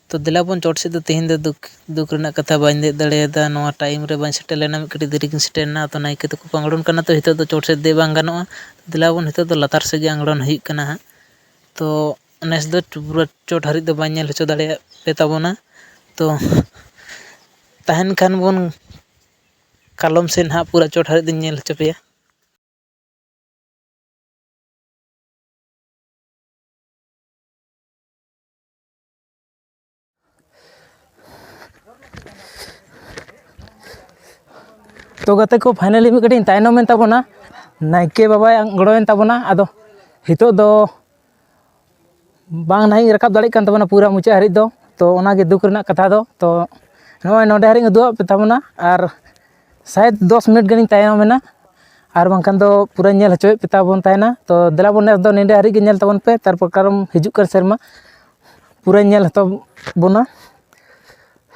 ᱛᱚ ᱫᱮᱞᱟ ᱵᱚᱱ ᱪᱚᱴ ᱥᱮᱫ ᱫᱚ᱾ ᱛᱮᱦᱮᱧ ᱫᱚ ᱫᱩᱠ, ᱫᱩᱠ ᱨᱮᱱᱟᱜ ᱠᱟᱛᱷᱟ, ᱵᱟᱹᱧ ᱫᱮᱡ ᱫᱟᱲᱮᱭᱟᱫᱟ, ᱱᱚᱣᱟ ᱴᱟᱭᱤᱢ ᱨᱮ ᱵᱟᱹᱧ ᱥᱮᱴᱮᱨ ᱞᱮᱱᱟ, ᱢᱤᱫ ᱠᱟᱹᱴᱤᱡ ᱫᱮᱨᱤ ᱜᱤᱧ ᱥᱮᱴᱮᱨ ᱮᱱᱟ᱾ ᱛᱚ ᱱᱟᱭᱠᱮ ᱛᱟᱠᱚ ᱠᱚ ᱟᱝᱜᱽᱲᱚᱱ ᱠᱟᱱᱟ, ᱛᱚ ᱱᱤᱛᱚᱜ ᱫᱚ ᱪᱚᱴ ᱥᱮᱫ ᱫᱮᱡ ᱵᱟᱝ ᱜᱟᱱᱚᱜᱼᱟ᱾ ᱫᱮᱞᱟ ᱵᱚᱱ, ᱱᱤᱛᱚᱜ ᱫᱚ ᱞᱟᱛᱟᱨ ᱥᱮᱫ ᱜᱮ ᱟᱝᱜᱽᱲᱚᱱ ᱦᱩᱭᱩᱜ ᱠᱟᱱᱟ ᱦᱟᱸᱜ᱾ ᱛᱚ ᱱᱮᱥ ᱫᱚ ᱯᱩᱨᱟᱹ ᱪᱚᱴ ᱦᱟᱹᱨᱤᱡ ᱫᱚ ᱵᱟᱹᱧ ᱧᱮᱞ ᱦᱚᱪᱚ ᱫᱟᱲᱮᱭᱟᱜ ᱯᱮ ᱛᱟᱵᱚᱱᱟ᱾ ᱛᱚ ᱛᱟᱦᱮᱱ ᱠᱷᱟᱱ ᱵᱚᱱ, ᱠᱟᱞᱚᱢ ᱥᱮᱫ ᱦᱟᱸᱜ ᱯᱩᱨᱟᱹ ᱪᱚᱴ ᱦᱟᱹᱨᱤᱡ ᱫᱚᱧ ᱧᱮᱞ ᱦᱚᱪᱚ ᱯᱮᱭᱟ᱾ ᱛᱚ ᱜᱟᱛᱮ ᱠᱚ, ᱯᱷᱟᱭᱱᱟᱞᱤ ᱢᱤᱫ ᱠᱟᱹᱴᱤᱡ ᱤᱧ ᱛᱟᱭᱱᱚᱢᱮᱱ ᱛᱟᱵᱚᱱᱟ, ᱱᱟᱭᱠᱮ ᱵᱟᱵᱟᱭ ᱜᱚᱲᱚᱭᱮᱱ ᱛᱟᱵᱚᱱᱟ᱾ ᱟᱫᱚ ᱱᱤᱛᱚᱜ ᱫᱚ ᱵᱟᱝ ᱱᱟᱦᱟᱜ ᱤᱧ ᱨᱟᱠᱟᱵ ᱫᱟᱲᱮᱭᱟᱜ ᱠᱟᱱ ᱛᱟᱵᱚᱱᱟ ᱯᱩᱨᱟᱹ ᱢᱩᱪᱟᱹᱫ ᱦᱟᱹᱨᱤᱡ ᱫᱚ᱾ ᱛᱚ ᱚᱱᱟᱜᱮ ᱫᱩᱠ ᱨᱮᱱᱟᱜ ᱠᱟᱛᱷᱟ ᱫᱚ᱾ ᱛᱚ ᱱᱚᱜᱼᱚᱭ ᱱᱚᱰᱮ ᱦᱟᱹᱨᱤᱡ ᱤᱧ ᱩᱫᱩᱜ ᱟᱫ ᱯᱮ ᱛᱟᱵᱚᱱᱟ, ᱟᱨ ᱥᱟᱭᱮᱫ ᱫᱚᱥ ᱢᱤᱱᱤᱴ ᱜᱟᱱᱤᱧ ᱛᱟᱭᱱᱚᱢ ᱮᱱᱟ, ᱟᱨ ᱵᱟᱝᱠᱷᱟᱱ ᱫᱚ ᱯᱩᱨᱟᱹ ᱧᱮᱞ ᱦᱚᱪᱚᱭᱮᱫ ᱯᱮ ᱛᱟᱵᱚᱱ ᱛᱟᱦᱮᱱᱟ᱾ ᱛᱚ ᱫᱮᱞᱟ ᱵᱚᱱ, ᱱᱮᱥ ᱫᱚ ᱱᱚᱰᱮ ᱦᱟᱹᱨᱤᱡ ᱜᱮ ᱧᱮᱞ ᱛᱟᱵᱚᱱ ᱯᱮ, ᱛᱟᱨᱯᱚᱨ ᱠᱟᱨᱚᱱ ᱦᱤᱡᱩᱜ ᱠᱟᱱ ᱥᱮᱨᱢᱟ ᱯᱩᱨᱟᱹ ᱧᱮᱞ ᱦᱚᱪᱚ ᱵᱚᱱᱟ᱾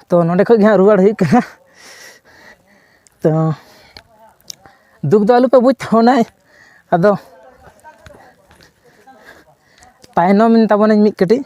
ᱛᱚ ᱱᱚᱰᱮ ᱠᱷᱚᱡ ᱜᱮ ᱦᱟᱸᱜ ᱨᱩᱣᱟᱹᱲ ᱦᱩᱭᱩᱜ ᱠᱟᱱᱟ᱾ ᱛᱚ ᱫᱩᱠ ᱫᱚ ᱟᱞᱚᱯᱮ ᱵᱩᱡᱽ ᱛᱟᱵᱚᱱᱟ, ᱟᱫᱚ ᱛᱟᱭᱱᱚᱢ ᱮᱱ ᱛᱟᱵᱚᱱᱟᱹᱧ ᱢᱤᱫ ᱠᱟᱹᱴᱤᱡ᱾